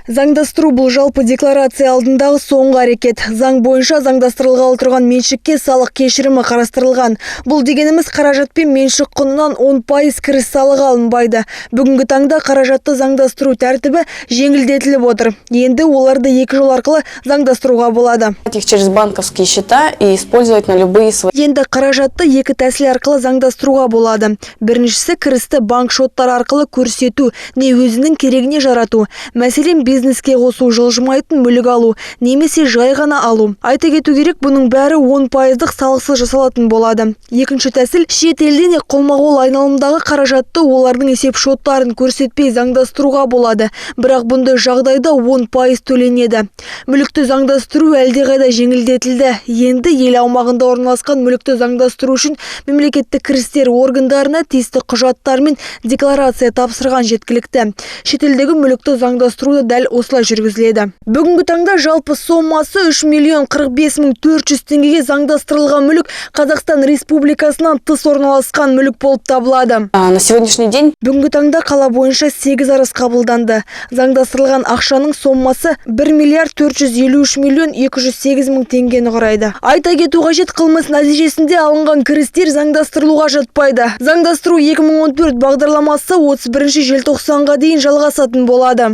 Заңдастыру – бұл жалпы декларация алдындағы соңғы әрекет. Заң бойынша заңдастырылғалы тұрған меншікке салық кешірімі қарастырылған. Бұл дегеніміз – қаражат пен меншік құнынан 10% кіріс салығы алынбайды. Бүгінгі таңда қаражатты заңдастыру тәртібі жеңілдетіліп отыр. Енді оларды екі жол арқылы заңдастыруға болады. Их через банковские счета и использовать на любые свои Енді қаражатты екі тәсіл арқылы заңдастыруға болады. Біріншісі – кірісті банк шоттары арқылы көрсету, не өзінің керегіне жарату. Мәселен, бизнеске қосу, жылжымайтын мүлік алу немесе жай ғана алу. Айта кету керек, бұның бәрі 10 пайыздық салықсыз жасалатын болады. Екінші тәсіл – шет елде не қолма-қол айналымдағы қаражатты олардың есеп шоттарын көрсетпей заңдастыруға болады. Бірақ бұндай жағдайда 10% төленеді. Мүлікті заңдастыру әлдеқайда жеңілдетілді. Енді ел аумағында орналасқан мүлікті заңдастыру үшін мемлекеттік кірістер органдарына тиісті құжаттар мен декларация тапсырған жеткілікті. Шетелдегі мүлікті заңдастыру да дәл осылай жүргізіледі. Бүгінгі таңда жалпы сомасы 3 миллион 45 мың 400 теңгеге заңдастырылған мүлік Қазақстан Республикасынан тыс орналасқан мүлік болып табылады. На сегодняшний день Бүгінгі таңда қала бойынша 8 арыз қабылданды. Заңдастырылған ақшаның сомасы 1 миллиард 453 миллион 208 мың теңгені құрайды. Айта кету қажет, қылмыс нәтижесінде алынған кірістер заңдастырылуға жатпайды. Заңдастыру 2014 бағдарламасы 31 желтоқсанға дейін жалғасатын болады.